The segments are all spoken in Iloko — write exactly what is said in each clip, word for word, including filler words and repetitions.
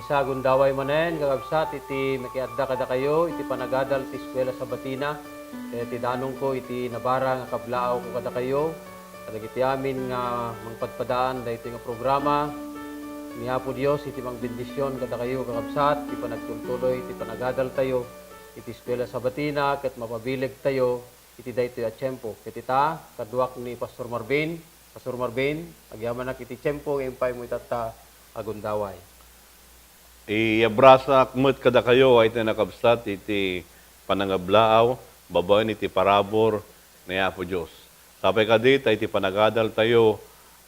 Sa gundaway manen, kakabsat, iti makiadda kadakayo iti panagadal ti Eskuela Sabatina, ket ti danongko iti nabara nga kablaawko kadakayo, kadagiti amin nga mangpadpadaan daytoy nga programa. Ni Apo Dios iti mangbendision kadakayo, kakabsat, ti panagtultuloy iti panagadaltayo iti Eskuela Sabatina, ket mapabilegtayo iti daytoy a tiempo. Ket ita, kaduak ni Pastor Marvin. Pastor Marvin, agyamanak iti tiempo nga impaymo itatta a gundaway. Iyabrasak met kadakayo, ay ti nakabsat iti panangablaaw babaen iti parabur ni Apo Dios. Sapay kadi ta iti panagadaltayo,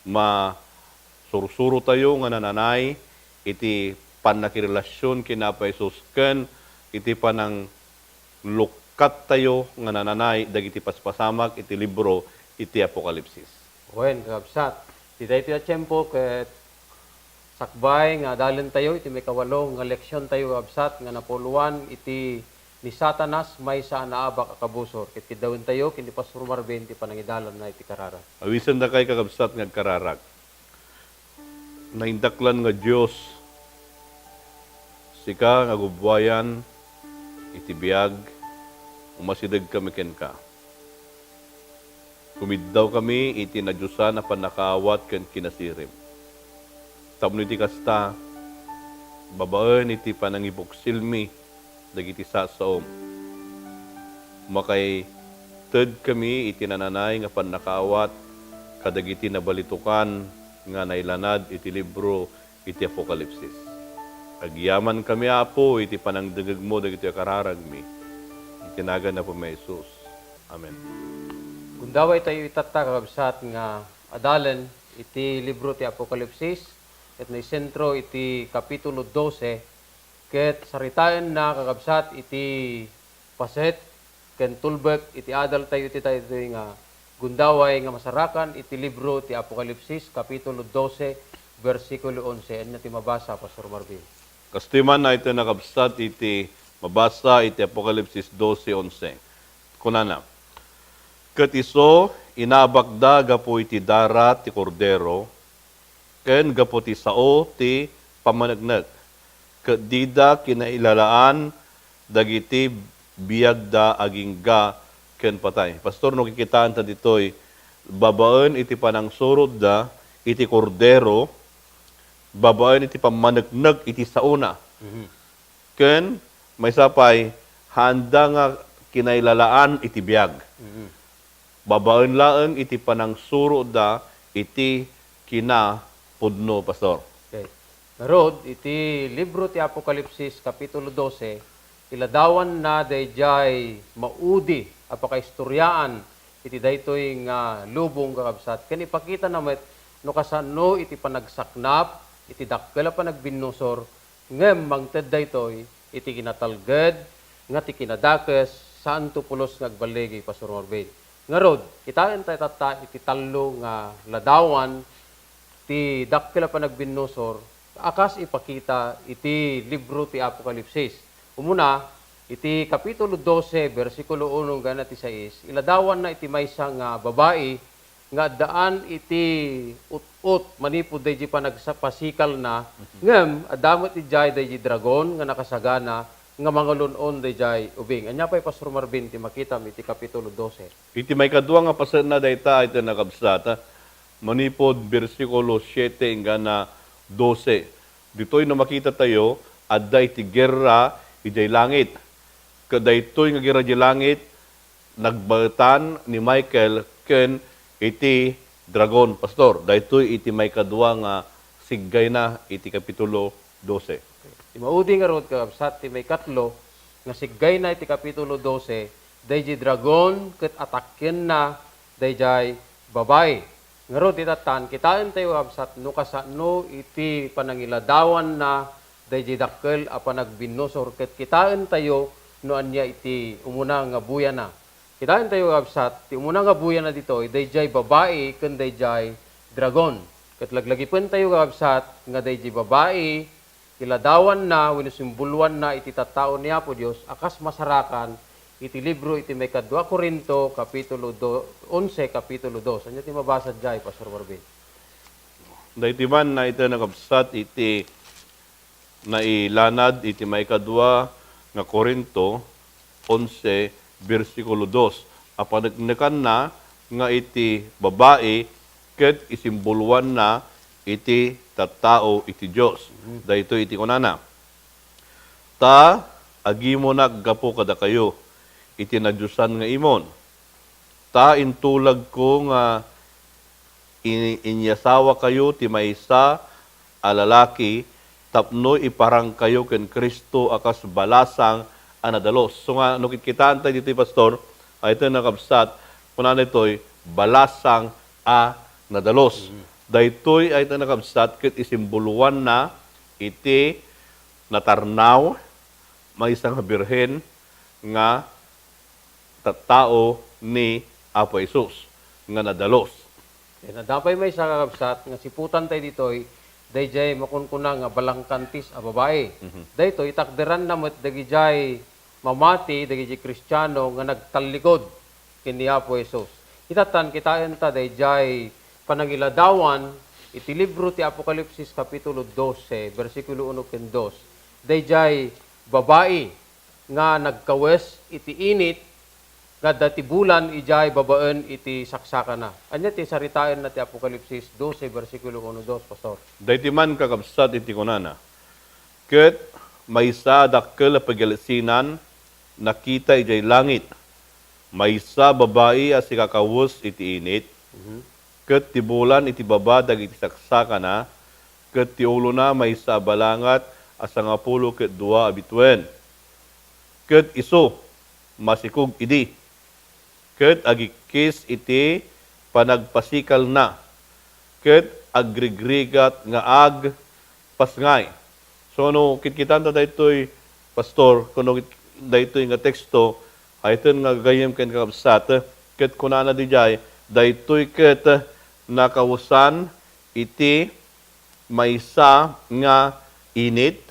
masursurotayo nga nananay iti pannakirelasion ken Apo Jesus ken iti pananglukkattayo nga nananay dagiti paspasamak iti libro iti Apokalipsis. Wen, kakabsat, iti daytoy a tiempo ket sakbay nga adalentayo iti maikawalo nga leksiontayo, kakabsat, nga napuloan iti ni Satanas maysa a naabak a kabusor. Ket kiddawentayo ken ni Pastor Marvin ti panangidalanna iti kararag. Awisen dakay, kakabsat, nga agkararag. Naindaklan nga Dios, sika nga gubbuayan iti biag, umasidegkami kenka. Kumiddawkami iti nadiosan a pannakaawat ken kinasirib. Tapno iti kasta, babaen iti panangibuksilmi dagiti sasaom, makaitedkami iti nananay nga pannakaawat kadagiti nabalitokan nga nailanad iti libro iti Apokalipsis. Agyamankami, Apo, iti panangdengngegmo dagitoy a kararagmi. Iti nagan ni Apomi a Jesus. Amen. Gundaway tayo itatta, kakabsat, nga adalen iti libro ti Apokalipsis, ket naisentro iti Kapitulo dose, ket saritaenna, kakabsat, iti paset ken tulbek iti adaltayo iti daytoy nga gundaway nga masarakan iti libro ti Apokalipsis, Kapitulo dose, bersikulo onse. Ania ti mabasa, Pastor Marvin? Kastoy man, ay ti nakabsat iti mabasa iti Apokalipsis dose onse. Kunana, "Ket isu, inabakda gapu iti dara ti Kordero, ken gapu ti sao ti pammaneknek, ket dida kinailalaan dagiti biagda agingga ken patay." Pastor, no kikitaenta ditoy, babaen iti panangsurotda iti Kordero, babaen iti pammaneknek iti saona. Mhm. Ken maysa pay, haanda nga kinailalaan iti biag. Mhm. Babaen laeng iti panangsuroda iti kinapudno, Pastor. Okay. Ngarud, iti libro ti Apokalipsis, Kapitulo dose, iladawanna daydiay maudi a pakaistoriaan iti daytoy nga lubong, kakabsat, ken ipakitana met no kasano iti panagsaknap iti dakkel a panagbinnusor, ngem mangted daytoy iti kinatalged nga ti kinadakes, saanto pulos nga agballigi, Pastor Marvin. Ngarud, kitaentayo tatta iti tallo nga ladawan ti dakkel a panagbinnusor a kas ipakita iti libro ti Apokalipsis. Umuna, iti Kapitulo dose, bersikulo uno enggana ti sais, iladawanna iti maysa nga babai nga addaan iti ut-ot manipud daydi panagsapasikalna, mhm, ngem adda met idiay daydi dragon nga nakasagana nga mangalun-on daydiay ubing. Ania pay, Pastor Marvin, ti makitam iti Kapitulo dose? Iti maikadua nga pasetna dayta, ay ti nakabsat, manipud bersikulo siete enggana dose. Ditoy no makitatayo, adda iti gerra idiay langit. Ket daytoy nga gerra idiay langit, nagbaetan ni Michael ken iti dragon. Pastor, daytoy iti maikadua nga siggayna iti Kapitulo dose. Ti maudi ngarud, kakabsat, ti maikatlo nga siggayna iti Kapitulo dose, daydi dragon ket atakenna daydiay babai. Ngarud, iti tattan, kitaentayo, kakabsat, no kasano iti panangiladawanna daydi dakkel a panagbinnusor, ket kitaentayo no ania iti umuna nga buyana. Kitaentayo, kakabsat, ti umuna nga buyana ditoy, daydiay babai ken daydiay dragon. Ket laglagipentayo, kakabsat, nga daydiay babai, iladawanna wenno simboloanna iti tattao ni Apo Dios a kas masarakan iti libro iti maikadua Corinto, Kapitulo do-, onse, Kapitulo dos. Ania ti mabasa diay, Pastor Marvin? Daytoy man, ay ti nakabsat iti nailanad iti maikadua nga Corinto onse, bersikulo dos, a paneknekanna nga iti babai ket isimboloanna iti tattao iti Dios. Daytoy iti kunana, "Ta agimonak gapu kadakayo iti nadiosan nga imon, ta intulagko nga in-, inyasawakayo ti maysa a lalaki tapno iparangkayo ken Cristo a kas balasang a nadalus." So nga, no kitkitaanta ditoy, Pastor, ay ito nakabsat, kunana itoy, balasang a nadalus. Daytoy ay ito nakabsat ket isimboloanna iti natarnaw, maysa nga birhen nga tattao ni Apo Jesus nga nadalus. Ken adda pay maysa, kakabsat, nga siputan tayo ditoy, dayjay makunkuna nga balangkantis a babai. Mhm. Daytoy, itakderanna met dagijay mamati, dagijay Kristiano nga nagtallikod ken ni Apo Jesus. Itatan, kitaen ta dayjay panangiladawan iti libro ti Apokalipsis, kapitulo dose, bersikulo uno ken dos. Dayjay babai nga nagkawes iti init nga adda ti bulan idiay babaen iti saksakana. Ania ti saritaenna ti Apokalipsis dose, bersikulo uno, dos, Pastor? Daytoy man, kakabsat, iti kunana, "Ket maysa a dakkel a pagalsinan nakita idiay langit. Maysa a babai a sikakawes iti init, Mhm. ket ti bulan iti baba dagiti saksakana, ket ti ulona maysa a balangat a sangapulo ket dua a bituen. Ket isu, masikog idi, ket agikkis iti panagpasikalna, ket agrigrigat nga agpasngay." So, no kitkitanta daytoy, Pastor, kuno kit-, daytoy nga teksto, hayten nga gagayyem ken kakabsat, ket kunana didiay, daytoy ket nakawesan iti maysa nga init,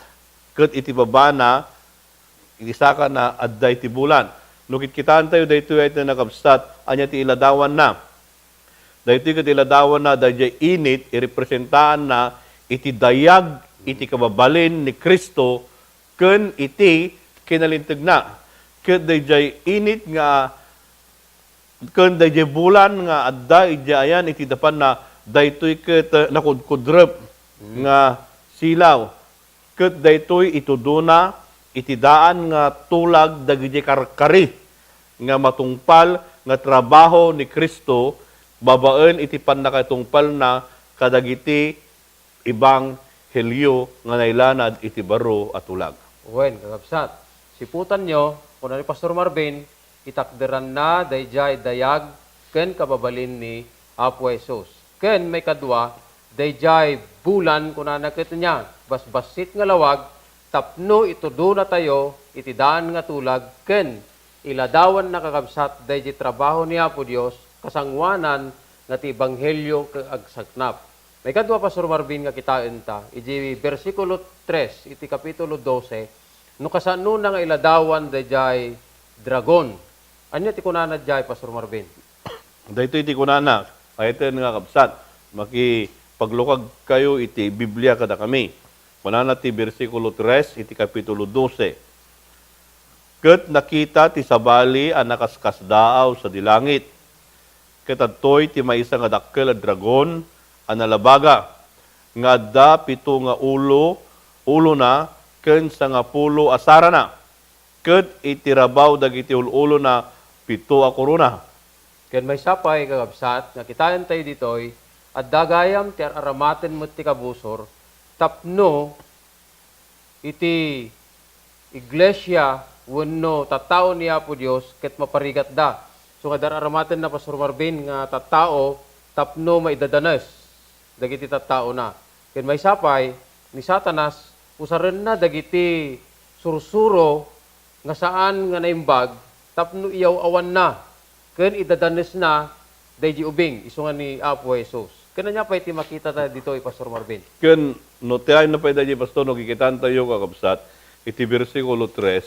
ket iti babana, iti sakana, adda iti bulan. No kitkitaentayo daytoy, ay ti nakabsat, ania ti iladawanna? Daytoy ket iladawanna, dayjay init, irepresentaanna iti dayag iti kababalin ni Cristo ken iti kinalintegna. Ket dayjay init nga ken dayjay bulan nga adda idiay ayan iti dapanna, daytoy ket, eh, nakudkudrep Mm. nga silaw. Ket daytoy itudona iti daan nga tulag dagiti karkari nga matungpal nga trabaho ni Cristo babaen iti pannakatungpalna kadagiti ebanghelio nga nailanad iti baro a tulag. Wen, kakabsat, siputanyo, kuna ni Pastor Marvin, itakderanna dayjay dayag ken kababalin ni Apo Jesus. Ken maikadua, dayjay bulan, kunana ket nia, basbassit nga lawag tapno itudonatayo iti daan nga tulag ken iladawanna, kakabsat, dayjay trabaho ni Apo Dios, kasangoanan nga ti ebanghelio ket agsaknap. Maikadua, Pastor Marvin, nga kitaenta, iti bersikulo tres iti kapitulo dose, no kasanona nga iladawan dayjay dragon. Ania ti kunana diay, Pastor Marvin? Daytoy ti kunana, kayten nga kabsat, makipaglukag kayo iti Biblia kadakami. Kunana ti bersikulo tres iti kapitulo dose, "Ket nakita ti sabali a nakaskasdaaw sadi langit. Ket adtoy ti maysa nga dakkel a dragon a nalabaga, nga adda pito nga ulo, ulona ken sangapulo a sarana. Ket iti rabaw dagiti ul-ulona, pito a korona." Ken maysa pay, kakabsat, nga kitaentayo ditoy, adda gayam ti ar-aramaten met ti kabusor tapno iti iglesia wenno tattao ni Apo Dios ket maparigatda. So nga dar-aramatenna, Pastor Marvin, nga tattao tapno maidadanes dagiti tattaona. Ken maysa pay, ni Satanas, usarenna dagiti sursuro nga saan nga naimbag tapno iyaw-awanna ken idadanesna daydi ubing, isu nga ni Apo Jesus. Ken ania pay ti makitata ditoy, Pastor Marvin? Ken no ti ayna pay daydi, Pastor, no kikitaentayo, kakabsat, iti bersikulo tres,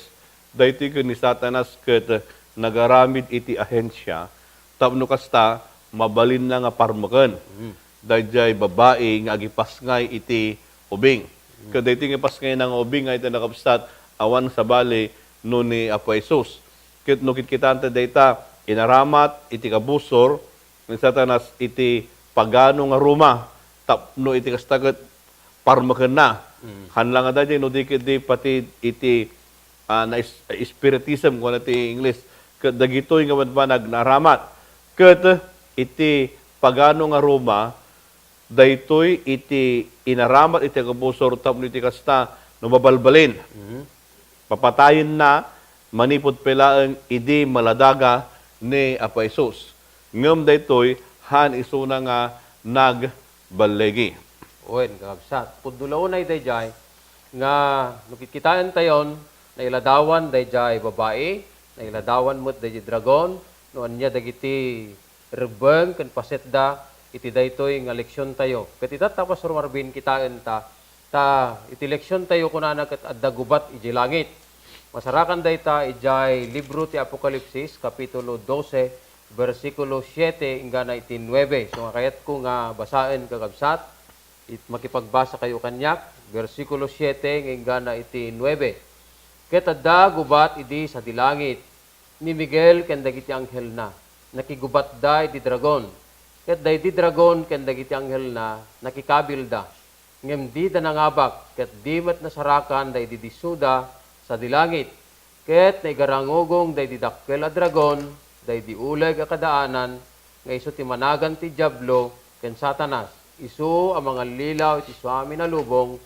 daytoy ken ni Satanas ket nagaramid iti ahensia tapno kasta, mabalinna nga parmeken Mm. daydiay babai nga agipasngay iti ubing. Ket daytoy nga ipasngayna nga ubing nga iti nakabsat, awan sabali no ni Apo Jesus. Ket no kitkitaanta dayta, inaramat iti kabusor ni Satanas iti pagano nga Roma, tapno iti kasta ket parmekenna. Mm. Haan la nga daydiay, no di ketdi pati iti, ah, na is-, spiritism, kuna ti English, ket dagitoy nga banbanag naaramat. Ket iti pagano nga Roma, daytoy iti inaramat iti agabusor tapno iti kasta, no mabalbalin, Mhm. papatayenna manipud pay laeng idi maladaga ni Apo Jesus. Ngem daytoy, haan isuna nga nagballigi. Wen, kakabsat. Pudno la unay daydiay nga no kitkitaentayon, nailadawan daydiay babai, nailadawan met daydiay dragon, no ania dagiti rebbeng ken pasetda iti daytoy nga leksiontayo. Ket itatta, Pastor Marvin, kitaenta, ta iti leksiontayo kunana ket adda gubat idiay langit. Masarakan dayta idiay libro ti Apokalipsis, kapitulo dose, bersikulo siete inggana iti nuebe. So, nga kayatko nga basaen, kakabsat, it-, makipagbasa kayo kaniak, bersikulo siete nga inggana iti nuebe. Ket adda gubat idi sadi langit, ni Miguel ken dagiti anghelna, nakigubatda iti dragon. Ket daydi dragon ken dagiti anghelna, nakikabilda. Ngem dida nangabak, ket di met nasarakan daydi dissuda sadi langit. Ket naigarangugong daydi dakkel a dragon, daydi uleg a kadaanan, nga isu ti managan ti Diablo ken Satanas, isu a mangallilaw iti suamin a lubong,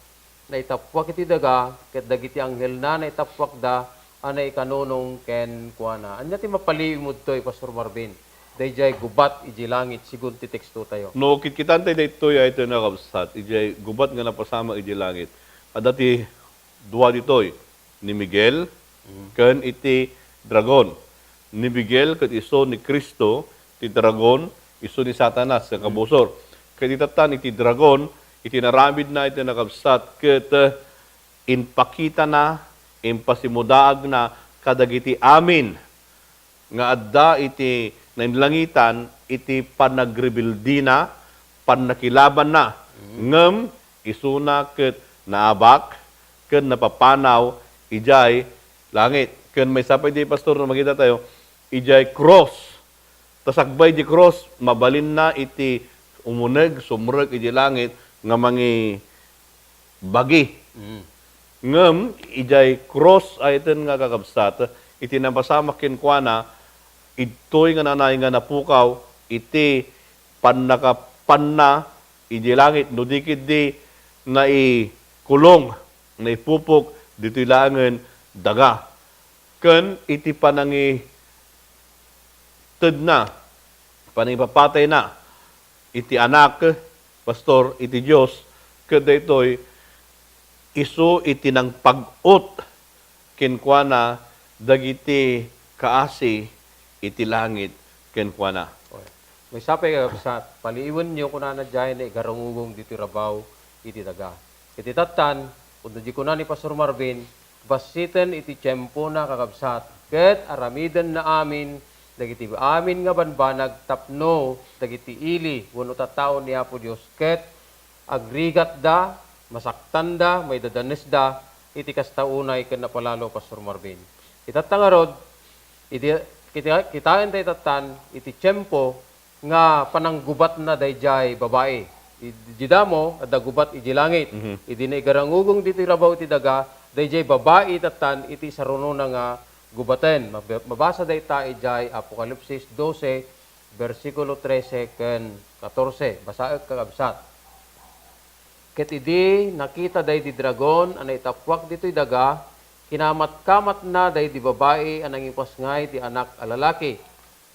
naitappuak iti daga, ket dagiti anghelna naitappuakda a naikanunong kenkuana. Ania ti mapaliiwmo ditoy, Pastor Marvin? Daydiay gubat idiay langit, sigun ti tekstotayo. No kitkitaentayo daytoy, ay ito nakabsat, idiay gubat nga napasamak idiay langit. Adda ti dua ditoy, ni Miguel, Mm. ken iti dragon. Ni Miguel ket isu ni Cristo, ti dragon isu ni Satanas nga Mm. kabusor. Ket itattan iti dragon, iti naramidna iti nakabsat, ket, eh, impakitana, impasimudaagna kadagiti amin nga adda iti nainlangitan iti panagrebildina, pannakilabanna. Mm. Ngem isuna ket naabak ken napapanaw idiay langit. Ken maysa pay di, Pastor, no makitatayo, idiay krus. Ta sakbay di krus, mabalinna iti umuneg, sumrek idiay langit nga mangi-, bagi. Mm. Ngem idiay krus a iten nga kakabsat, iti napasamak kenkuana, idtoy nga nanay nga napukaw iti pannakapanna idiay langit, no di ketdi naikulong, naipupok ditoy laengen daga. Ken iti panangitedna, panangipapatayna iti Anak, Pastor, iti Dios, ket daytoy isu iti nangpag-ut kenkuana dagiti kaasi iti langit kenkuana. Maysa pay, kakabsat, paliiwenyo, kunana diay, naigarangugong ditoy rabaw iti daga. Iti tattan, pudno di kuna ni Pastor Marvin, bassiten iti tiempona, kakabsat, ket aramidenna amin dagiti amin nga banbanag tapno dagiti ili wenno tattao ni Apo Dios ket agrigatda, masaktanda, maidadanesda iti kasta unay ken napalalo, Pastor Marvin. Itatta ngarud, idi kita-, kitaenta itattan iti tiempo nga pananggubatna daydiay babai. Idi damo, adda gubat idiay langit. Mhm. Idi naigarangugong ditoy rabaw iti daga, daydiay babai itattan iti sarunona nga gubaten. Mab-, mabasa dayta idiay Apokalipsis dose, bersikulo trese ken katorse. Basaek, kakabsat. Ket idi nakita daydi dragon a naitappuak ditoy daga, kinamatkamatna daydi babai a nangipasngay ti anak a lalaki.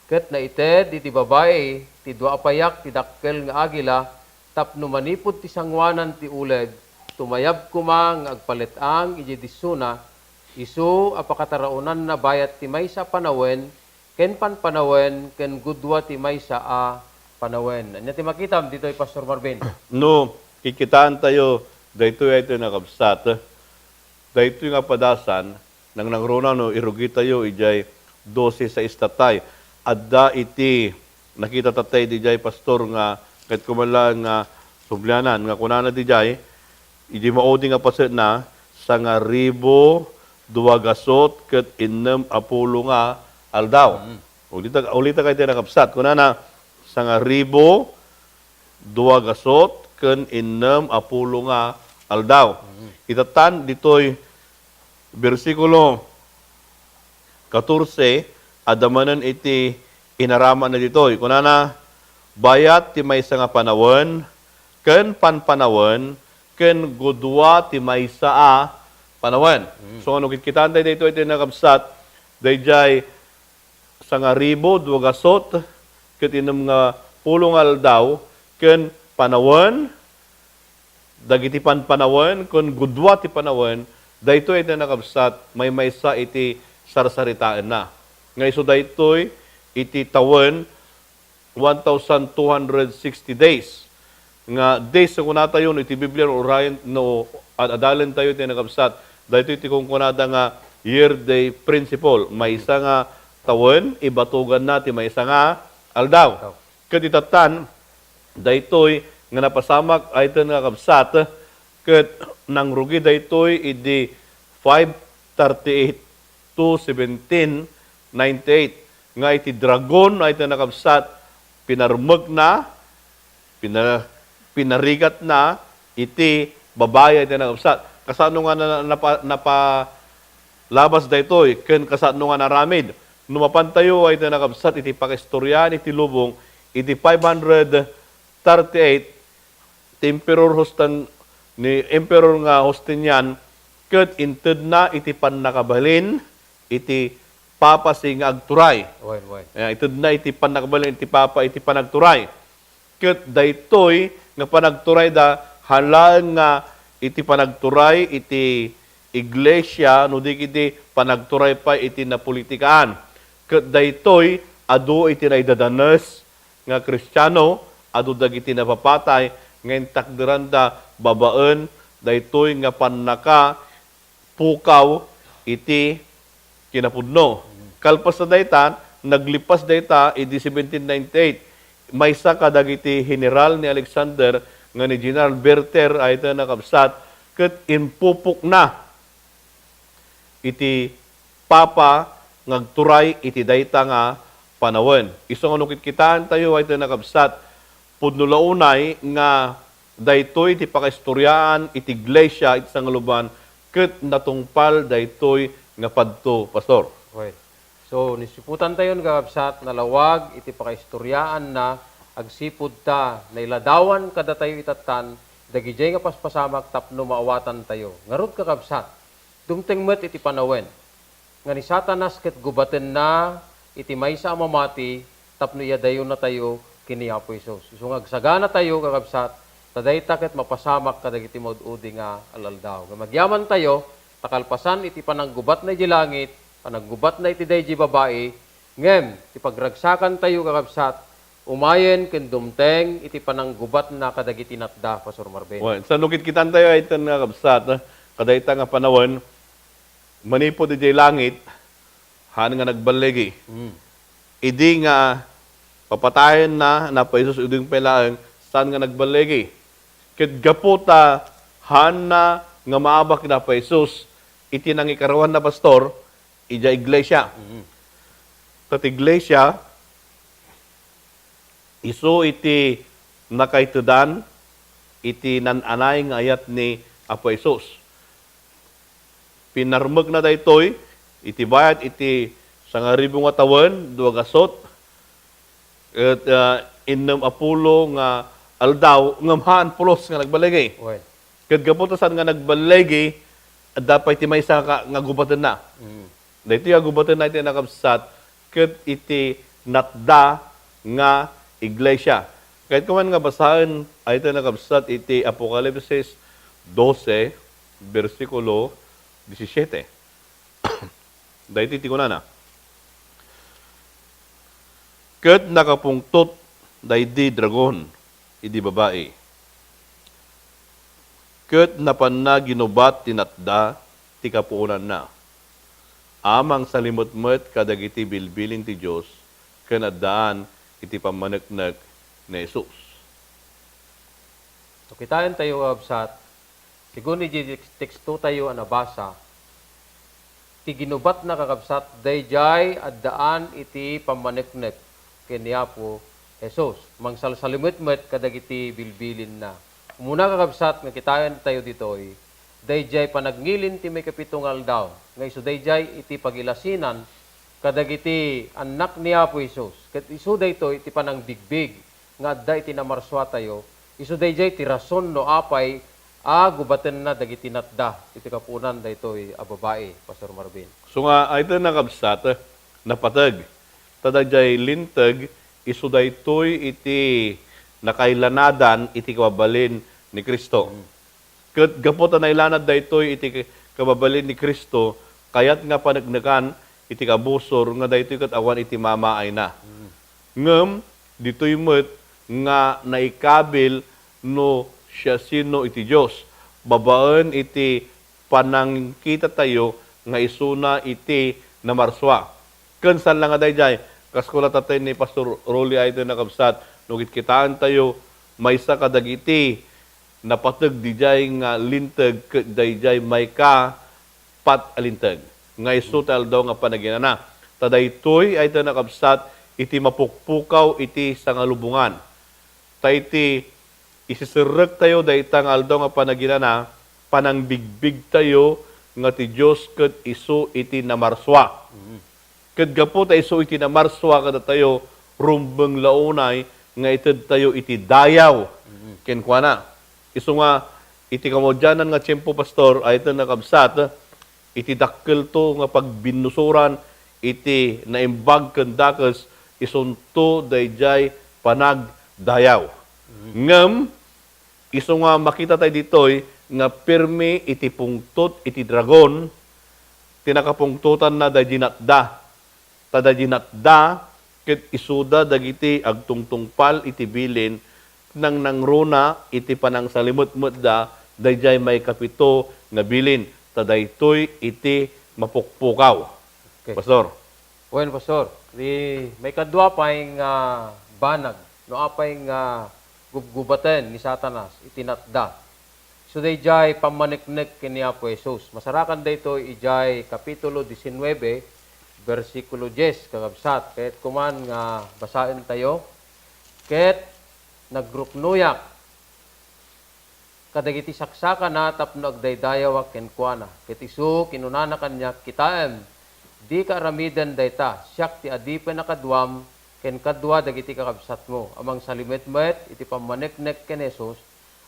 Ket naited iti babai ti dua a payak ti dakkel nga agila tapno manipud ti sangoanan ti uleg, tumayab koma nga agpalet-ang idiay dissuna, isu a pakataraonanna bayat ti maysa a panawen ken panpanawen ken gudua ti maysa a panawen. Ania ti makitam ditoy, Pastor Marvin? No, kikitaentayo daytoy a iti nakabsat, daytoy nga padasan, nangnangruna no irugitayo idiay dose sais tatay. Adda iti nakita tatay didiay, Pastor, nga ket kuman laeng nga sublianan nga kunana didiay, Idi maudi nga pasetna, sangaribu dua gasut ket innem a pulo nga aldaw. Mm. Ulita, ulita kay ti nakabsat. Kunana, sangaribu dua gasut ken innem a pulo nga aldaw. Mm. Itatan ditoy bersikulo katorse, adda manen iti inaramatna ditoy. Kunana, "Bayat ti maysa nga panawen, ken panpanawen, ken gudua ti maysa a panawen." Mm. So, no kitkitaentayo daytoy iti nakabsat, daydiay sangaribu dua gasut ket innem nga pulo nga aldaw, ken panawen, dagiti panpanawen ken gudua ti panawen, daytoy iti nakabsat, maymaysa iti sarsaritaenna. Nga isu daytoy iti tawen, one thousand two hundred sixty days. Nga days nga kunatayo no iti Biblia, no urayen, no ad-adalentayo iti nakabsat, daytoy ti kunkunada nga year day principle. Maysa nga tawen, ibatuganna ti maysa nga aldaw. Aldaw. Ket itatan, daytoy nga napasamak, ay ten nga kabsat, ket nangrugi daytoy idi five thirty-eight to seventeen ninety-eight, nga iti dragon, ay ten nga kabsat, pinarmekna, pina-, pinarigatna iti babai, ay ten nga kabsat. Kasano nga na-, napa-, napa-, labas daytoy, ken kasano nga naramid. No mapantayo ay ti nakabsat iti pakaistoriaan iti lubong, iti five hundred thirty-eight, ti Emperor Justin-, ni Emperor nga Justinian, ket intedna iti pannakabalin iti papasi nga agturay. Wen, wen. Eh, intedna iti pannakabalin iti papa, iti panagturay. Ket daytoy nga panagturayda, haan laeng nga iti panagturay iti iglesia, no di ket iti panagturay pay iti napolitikaan. Ket daytoy, adu iti naidadanes nga Kristiano, adu dagiti napapatay nga intakderanda babaen daytoy nga pannaka pukaw iti kinapudno. Kalpasna dayta, naglipas dayta idi seventeen ninety-eight. Maysa kadagiti general ni Alexander nga ni General Berthier, ay ta nakabsat, ket impupokna iti papa nga agturay iti dayta nga panawen. Isu nga no kitkitaentayo, ay ta nakabsat, pudno la unay nga daytoy ti pakaistoriaan iti iglesia iti sangaluban ket natungpal daytoy nga padto, Pastor. Wen. So, nisiputantayon, kakabsat, nalawag iti pakaistoriaanna agsipud ta nailadawan kadatayo itatan dagidiay nga paspasamak tapno maawatantayo. Ngarud, kakabsat, dumteng met iti panawen nga ni Satanas ket gubatenna iti maysa a mamati tapno iyadayonnatayo ken ni Apo Jesus. Isu nga agsaganatayo, kakabsat, ta dayta ket mapasamak kadagiti maud-udi nga al-aldaw. Ngem agyamantayo, ta kalpasan iti pananggubatna idiay langit, pananggubatna iti daydiay babai, ngem ti pagragsakantayo, kakabsat, umayen ken dumteng iti pananggubatna kadagiti natda, Pastor Marvin. Wen, sa no kitkitaentayo, ay ten nga kabsat, kadayta nga panawen, manipud idiay langit, haan nga nagballigi. Mm. Idi nga papatayenna ni Apo Jesus, idin pay laeng, saan nga nagballigi. Ket gapu ta haanna nga maabak ni Apo Jesus iti nangikaruanna, Pastor, idiay iglesia. Mm. Ta ti iglesia, isu iti nakaitedan iti naan-anay nga ayat ni Apo Jesus. Pinarmekna daytoy iti bayat iti sangaribu nga tawen, dua gasut, ket, ah, innem a pulo nga aldaw, ngem haan pulos nga nagballigi. Wen. Ket gapu ta saan nga nagballigi, adda pay ti maysa ka, nga gubatenna. Mm. Daytoy a gubatenna iti nakabsat ket iti natda nga iglesia. Kayatko man nga basaen, ay iti nakabsat iti Apokalipsis dose, bersikulo disisiete. Daytoy ti kunana, "Ket nakapungtot daydi dragon idi babai, ket napanna ginubat ti natda ti kapuonanna, a mangsalimetmet kadagiti bilbilin ti Dios ken addaan iti pammaneknek ni Jesus." So, kitaentayo, kabsat, Segun iti tekstotayo a nabasa, ti ginubatna, kakabsat, daydiay addaan iti pammaneknek ken ni Apo Jesus. Mangsalsalimetmet kadagiti bilbilinna. Umuna, kakabsat, nga kitaentayo ditoy, daydiay panagngilin ti maikapito nga aldaw, nga isu daydiay iti pagilasinan kadagiti annak ni Apo Jesus, ket isu daytoy ti panangbigbig nga adda iti namarsuatayo, isu daydiay ti rason no apay a gubatenna dagiti natda iti kapuonan daytoy a babai, Pastor Marvin. So nga, ay ta nakabsat, napateg. Ta daydiay linteg, isu daytoy iti nakailanadan iti kababalin ni Cristo. Mm. Ket gapu ta nailanad daytoy iti kababalin ni Cristo, kayat nga paneknekan iti kabusor nga daytoy ket awan iti mamaayna. Mm. Ngem ditoy met nga naikabil no siasino iti Dios, babaen iti panangkitatayo nga isuna iti namarsua. Ken saan la nga daydiay, kas kuna tatay ni Pastor Rolly ay iti nakabsat, no kitkitaentayo, maysa kadagiti napateg didiay nga linteg ket daydiay maika pat a linteg, nga isu ti Aldaw nga Panaginana. Ta daytoy ay ita nakabsat iti mapukpukaw iti sangalubongan. Ta iti isiserrektayo dayta nga Aldaw nga Panaginana, panangbigbigtayo nga ti Dios ket isu iti namarsua. Mm. Ket gapu ta isu iti namarsua kadatayo, rumbeng la unay nga itedtayo iti dayaw. Mm. Kenkuana. Isu nga, iti kamaudianan nga tiempo, Pastor, ay ita nakabsat, iti dakkelto nga pagbinnusoran iti naimbag ken dakes, isunto daydiay panagdayaw. Mm. Ngem, isu nga makita tayo ditoy nga pirmi iti pungtot iti dragon, ti nakapungtotanna daydi natda. Ta daydi natda ket isuda dagiti agtungtungpal iti bilin, nangnangruna iti panangsalimetmetda daydiay maikapito nga bilin, ta daytoy iti mapukpukaw. Okay. Pastor. Wen, Pastor, di maikadua pay nga banag, no apay nga gubgubaten ni Satanas iti natda. So, daydiay pammaneknek ken ni Apo Jesus. Masarakan daytoy idiay Kapitulo diecinuebe, bersikulo dies, kakabsat. Kayatko man nga basaentayo. Ket nagruknoyak kadagiti saksakana tapno agdaydayawak kenkuana. Ket isu, kinunana kaniak, "Kitaem, dika aramiden dayta. Siak ti adipen a kaduam ken kadua dagiti kakabsatmo." Ammong salimetmet iti pammaneknek ken Jesus,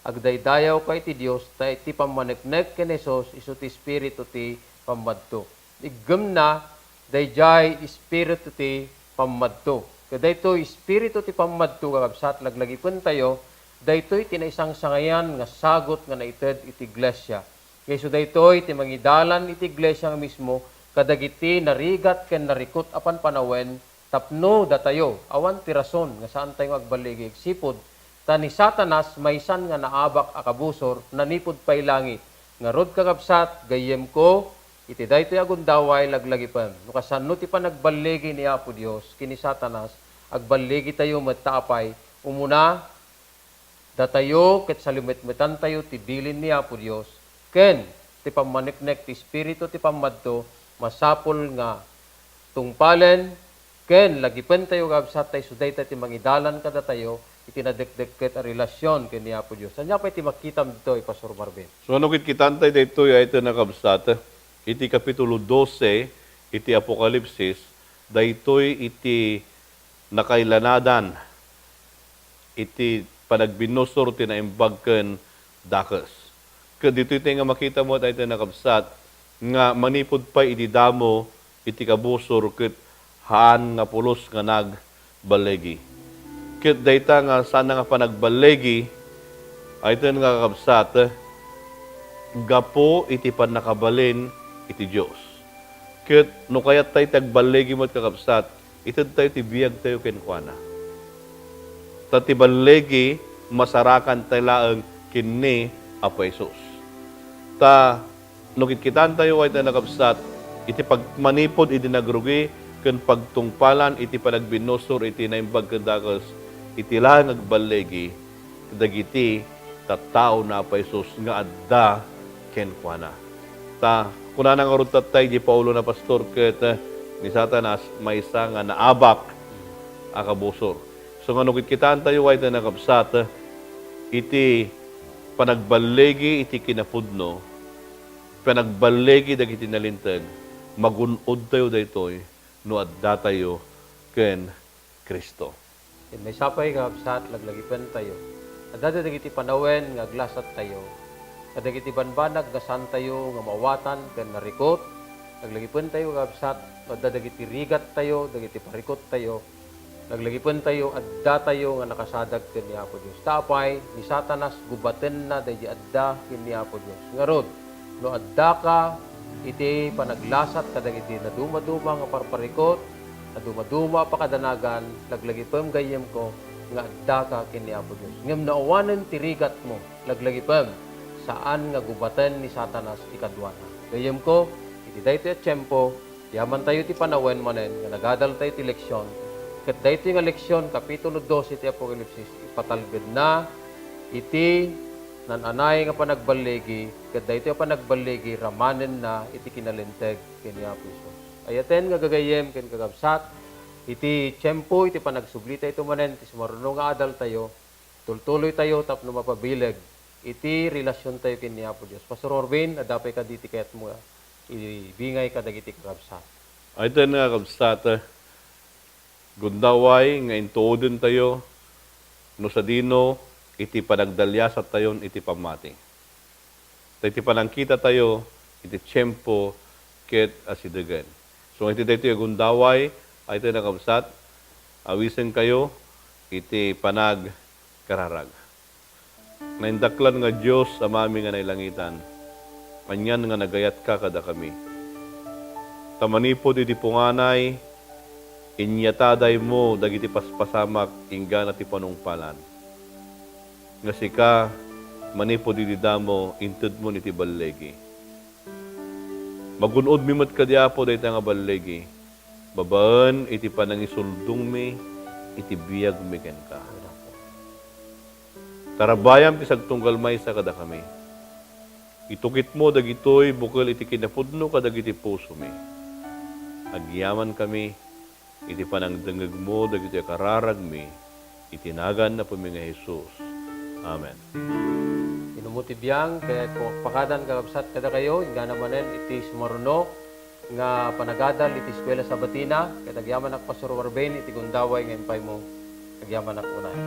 agdaydayawka iti Dios, ta iti pammaneknek ken Jesus, isu ti Espiritu ti pammadto. Iggemna, daydiay Espiritu ti pammadto. Ket daytoy Espiritu ti pammadto, kakabsat, laglagipentayo, daytoy ti naisangsangayan nga sagut nga naited iti iglesia. Nga isu daytoy ti mangidalan iti iglesia nga mismo kadagiti narigat ken narikut a panpanawen tapno datayo, awan ti rason nga saantayo nga agballigi agsipud ta ni Satanas, maysan nga naabak a kabusor, nanipud pay langit. Ngarud, kakabsat, gayyemko, iti daytoy a gundaway, laglagipem. No kasano ti panagballigi ni Apo Dios ken ni Satanas, agballigitayo met ta apay, umuna, datayo ket salimetmetantayo ti bilin ni Apo Dios, ken ti pammaneknek ti Espiritu ti pammadto, masapul nga tungpalen ken lagipentayo, kakabsat, ta isu dayta ti mangidalan kadatayo iti nadekdekket a relasion ken ni Apo Dios. Ania pay ti makitam ditoy, Pastor Marvin? So, no kitkitaentayo daytoy ay ita nakabsat, iti Kapitulo dose iti Apokalipsis, daytoy iti nakailanadan iti panagbinnusor ti naimbag ken dakes. Ket ditoy ti nga makita met ay ti nakabsat nga manipud pay idi damo iti kabusor ket haan nga pulos nga nagballigi. Ket dayta nga saan nga panagballigi, ay ti nga kakabsat, gapu iti pannakabalin iti Dios. Ket no kayat tayo ti agballigi met, kakabsat, itedtayo ti biagtayo kenkuana. Ta ti balligi, masarakan tayo laeng ken ni Apo Jesus. Ta no kitkitaentayo ay tayo nakabsat, iti pagmanipud idi nagrugi ken pagtungpalan iti panagbinnusor iti naimbag ken dakes, iti laeng agballigi dagiti tattao na Apo Jesus nga adda kenkuana. Ta, kunana ngarud tattay di Paulona, Pastor, ket, eh, ni Satanas maysa nga naabak a kabusor. So, nga no kitkitaentayo, ay, ta nakabsat, eh, iti panagballigi iti kinapudno, panagballigi dagiti nalinteg, magun-odtayo daytoy no addatayo ken Cristo. Ken maysa pay, kakabsat, laglagipentayo. Adda dagiti panawen nga aglasattayo, kadagiti banbanag nga saantayo nga maawatan ken narikut. Laglagipentayo, kakabsat, no adda dagiti rigattayo, dagiti parikuttayo. Laglagipentayo, addatayo nga nakasadag ken ni Apo Dios. Ta apay, ni Satanas gubatenna daydi adda ken ni Apo Dios. Ngarud, no addaka iti panaglasat kadagiti nadumaduma nga parparikut, nadumaduma a pakadanagan, laglagipem, gayyemko, nga addaka ken ni Apo Dios. Ngem no awanen ti rigatmo, laglagipem, saan nga gubaten ni Satanas ti kaduana. Gayyemko, iti daytoy a tiempo, yamantayo ti panawen manen nga nagadaltayo ti leksion, ket daytoy nga leksion, kapitulo dose ti Apokalipsis, ipatalgedna iti nan-anay nga panagballigi, ket daytoy a panagballigi, ramanenna iti kinalinteg ken ni Apo Jesus. Ayaten nga gagayyem ken kakabsat, iti tiempo iti panagsublitayo manen ti sumaruno nga adaltayo, tultuloytayo tapno mapabileg iti relasiontayo ken ni Apo Dios. Pastor Orbin, adda pay kadi ti kayatmo nga ibingay kadagiti kakabsat? Ayaten nga kakabsat, eh, gundaway nga intuodentayo no sadino iti panagdaliasattayon iti pammati. Ta iti panangkitatayo iti tiempo ket asidegen. So, iti daytoy a gundaway, ay, iti nakabsat, awisenkayo iti panagkararag. Naindaklan nga Dios, Amami nga nailangitan, anian nga nagayatka kadakami. Ta manipud iti punganay, inyatadaymo dagiti paspasamak inggana ti panungpalan. Nga sika, manipud iti damo, intedmon iti balligi. Magun-odmi met kadi, Apo, dayta nga balligi, babaen iti panangisuldongmi iti biagmi kenka. Tarabayam ti sagtunggal maysa kadakami. Itukitmo dagitoy bukel iti kinapudno kadagiti pusomi. Agyamankami iti panangdengngegmo dagitoy a kararagmi, iti nagan Apomi nga Jesus. Amen. Inummo ti biang, ket pakpadan, kakabsat, kadakayo, inggana manen iti sumaruno nga panagadal iti Eskuela Sabatina, ket agyamanak, Pastor Warben, iti gundaway nga impaymo. Agyamanak unay.